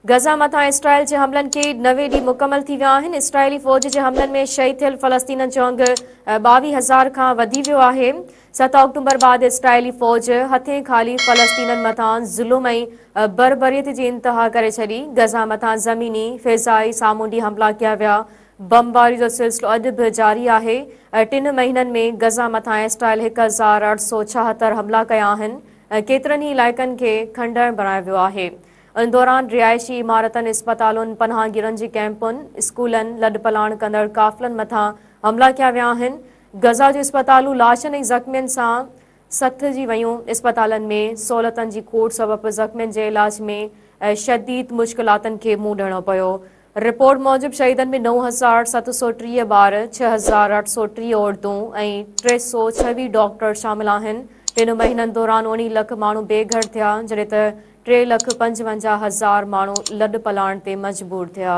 Gaza مٿان اسرائيل جي حملن کي 90 ڏينهن مڪمل ٿي ويا آهن. اسرائيلي فوج جي حملن ۾ شهيد ٿيل فلسطينين جو انگ 22,000 کان وڌي ويو آهي. 7 آڪٽوبر بعد اسرائيلي فوج هٿين خالي فلسطينين مٿان ظلم ۽ بربريت جي انتها ڪري ڇڏي. غزه مٿان زميني، فضائي، سامونڊي حملا ڪيا ويا. بمباري جو سلسلو اڄ به جاري آهي. 3 مهينن ۾ غزه مٿان اسرائيل 1876 حملا ڪيا آهن. ڪيترن ئي علائقن کي کنڊر بڻايو ويو آهي. ان دوران رهائشي عمارتن، اسپتالن، پناهگيرن جي ڪئمپن، اسڪولن، لڏپلاڻ ڪندڙ قافلن مٿان حملا ڪيا ويا آهن. غزه جون اسپتالون لاشن ۽ زخمين سان سٿجي ويون. اسپتالن ۾ سهولتن جي کوٽ سبب زخمين جي علاج ۾ شديد مشڪلاتن کي منهن ڏيڻو پيو. رپورٽ موجب شهيدن ۾ 9730 ٻار، 6830 عورتون ۽ 326 ڊاڪٽر شامل آهن. 3 مهينن دوران 19 لک ماڻهو بي گهر ٿيا، جڏهن ته 3,55,000 ماڻهو لڏپلاڻ تي مجبور ٿيا.